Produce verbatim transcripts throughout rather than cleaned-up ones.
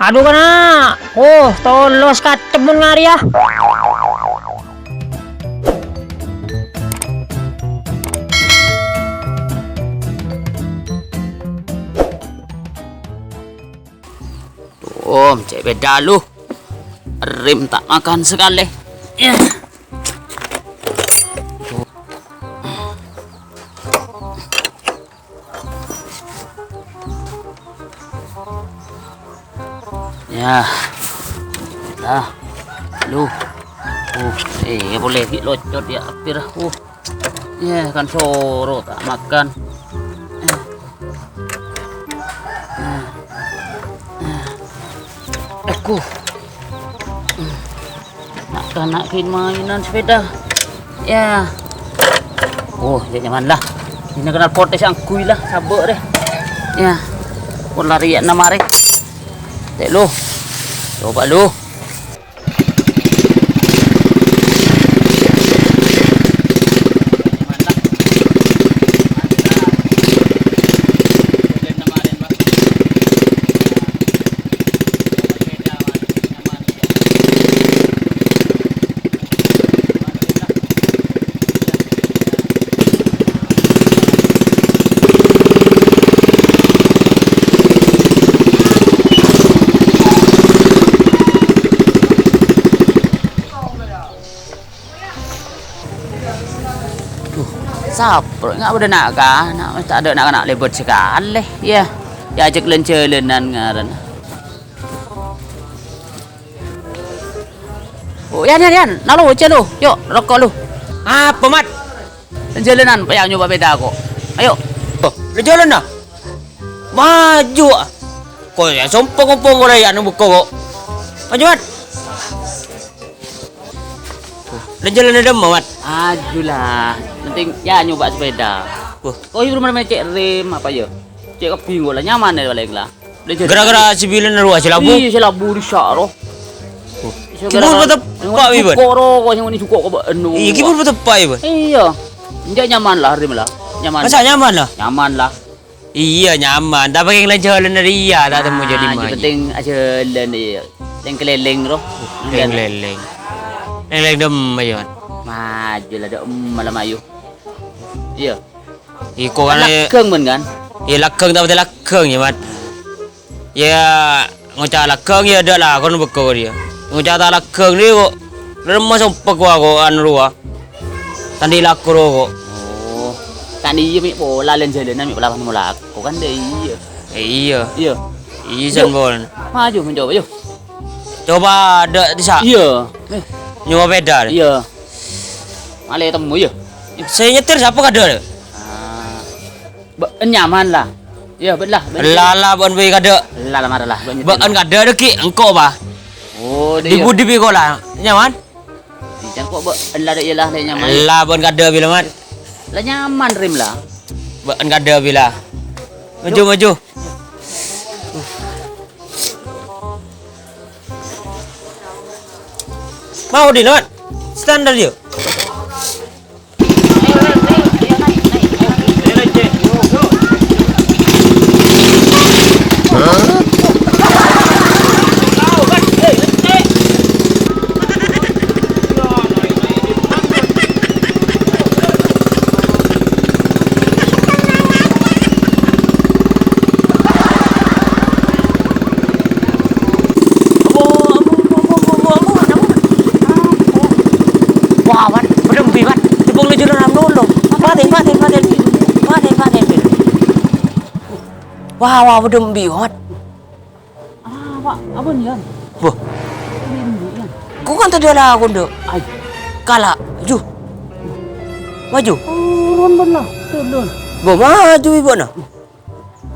Adhu, kana'! Oh, tolos katemmun ngarèya. Tom, cè' bhidhâ lu. Rim ta' makan sakalè. Yah. Yah. Lah. Lu. Uh, eh, polè ghi' locot yâ, hampir. Uh. Yah, kan soro ta' makan. Yah. Yah. Yah. Aku. Na'-kana' ghi' mainan sepeda. Yah. Oh, yâ nyaman lah. Dinna' knalpot sè angghuy lah, sabâ' rè. Yah. Pon larèyanna marè. Cè' lu. Coba lu. Duh, sapro, nga' bâdâ na' kana', ta' adâ' na'-kana' lèbât sakalè, yâ. Yâ, ajhâk lan-jhâlânan ngarana. Oh, Yan, Yan, Yan, nalo, jhâ' lu, yo, roko' lu. Apa, Mat? Jhâlânan, pèya nyoba pèda ko'. Ayo. Oh, la jhâlâna? Maju, ah. Ko' yâ, sompong-ompong ko' la yâ, anu bukko ko'. Maju, Mat. La jhâlâna dâmma, Mat? Maju lah. Penting, yâ, nyoba sepeda. Wah. Ko' hibu mana cè' rem apa, yâ? Cè' kebingo la, nyaman yâ, balik la. Gara-gara sè bilân rowa sè labu? Iyâ, sè labu rusak, ro. Kibur pateppa', Iban? Jhuko', ro, kok sè ngoni jhuko' ko' bâ'en. Iyâ, kibur pateppa', Iban? Iyâ. Enjâ' nyaman la, rem la. Nyaman. Masa nyaman la? Nyaman la. Iyâ, nyaman. Tapè kèng la jhâlân rèya, ta' temmo jhâ' dimma. Yang penting ajhâlân, iyâ. Lèng-kelèlèng, ro. Lèng-kelèlèng. Lèng-lèlèng dâmma, yâ, Mat? Maju la, dâ' emma la maju. Iyâ. Iko kan, lagghâng, bân, kan? Iyâ, lagghâng, ta' patè lagghâng, yâ, Mat. Yâ, ngoca' lagghâng, yâ, dâ' lakon bâkto rèya. Ngoca' ta' lagghâng rèya, ko'. Remma sompek wa, ko', anu rowa. Tandhi lako rowa, ko'. Oh. Kan iyâ, mè' pola lan-jhâlânan, mè' pola pas molako, kan, dâ' iyâ. Eh, iyâ. Iyâ. Iyâ, san pon. Maju, mencoba, yuk. Coba dâ' dissa'. Iyâ. Eh. Nyoba pèda, deh. Iyâ. Malè temmo, yâ. Sè nyetir sapa kadâ', deh? Ah. Bâ'en nyaman la. Iyâ, bâ'en la, bâ'en. La, la, bâ'en bi' kadâ'. La, la, mara la, bâ'en nyetir. Bâ'en kadâ' dâggi' engko', Pa. Oh, dâ' iyâ. Di budi bi' kola. Nyaman? Iyâ, engko' bâ'en la, dâ' iyâ la, dâ' nyaman. La, bâ'en kadâ' bi' la, Mat. La nyaman rem la. Bâ'en kadâ' bi' la. Maju, maju. Mau di, Mat. Standar, yuk. Wah, Wan, bâdâ embi', Wan. Cèpong nuju nang lolo. Patè, patè, patè. Patè, patè. Wah, wah, bâdâ embi', Wan. Ah, Pak, apa nih, Yan? Wah. Ini embi', Yan. Kok kan tadi ala aku, Nduk? Ay. Kala', ju. Maju. Turun, Bang, lah. Turun. Bo, maju, Ibu, nah.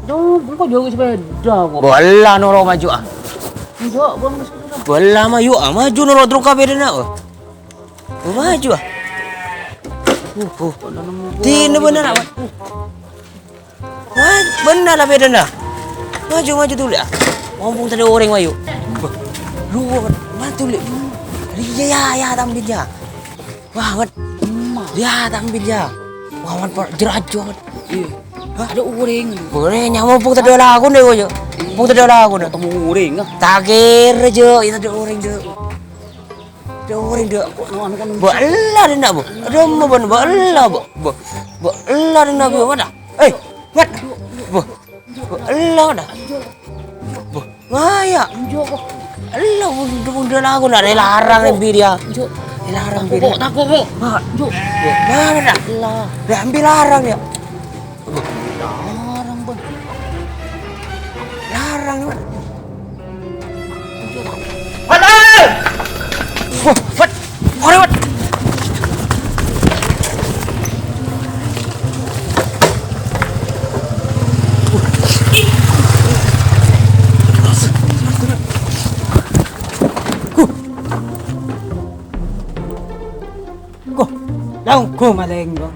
Yo, engko' jhâ' sepeda kok. Bo, ella noro' maju, ah. Enggak, Bang, sepeda. Bo, ella maju, ah. Maju noro' truk kabèh dâna, oh. Bo, maju, ah. Uh, uh. Dina bhender, ah. Wah, bhender la bhidhâna. Maju, maju dulu, ah. Mumpung tadi orèng, ayo. Bo, lu, maju dulu. Iyâ, yâ, yâ, tampil, yâ. Wah, Mat. Emma. Yâ, ta' ambil, yâ. Wah, Mat, Mat, jerajo, Mat. Iyâ. Hah? Tadâ' orèng. Orèng nyamana pong tadâ' lakona, Jhâ'. Pong tadâ' lakona. Temu orèng, ah. Ta' kèra, Jhâ'. Iyâ, tadâ' orèng, Jhâ'. Tadâ' orèng, Jhâ'. Kok no anu kan. Bâ' ella dinna', Bu. Adâ, emma, bân, bâ' ella, Bu. Bâ', bâ' ella dinna', Bu. Mana? Eh, Mat. Bu. Bâ' ella, mana? Bu. Ngaya. Enjâ', kok. Ella, bun-, bun-, bun-, aku nak larang nih, Bir, ya. Enjâ'. Larang, Bir, ya. Tako', tako', kok. Mak. Enjâ'. Mana dah? Lah. Lah, ambil larang, ya. Larang, Bang. Larang, Bang. Enjâ', tako'. Wah, Wat. Ore, Wat. Ko, laung ko maleng ko.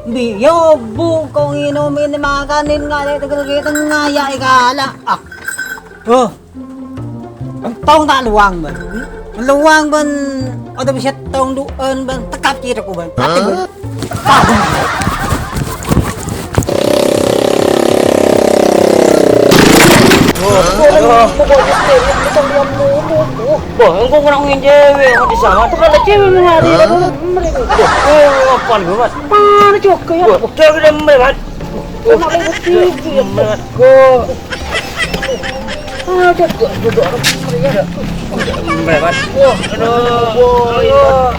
Bi yo bu ko nginomin makanin ngale tengah ya ikala. Ah. Tuh. Entong ta' lowang, Bân. Lowang, Bân. Ada bisa tong du'en, Bân. Tekap kira ku, Bân. Mati, Bân. Wah, engko' kurang ngenjewe, mati sama. Tuh kalau cewek mengari, aduh, mereka. Wah, apaan gue, Mat? Mana juga ya? Wah, udah, udah, Mat. Kena lewat T V ya, Mat. Kok. Ah, udah, gua duduk orang ya. Mat. Wah, aduh. Wah.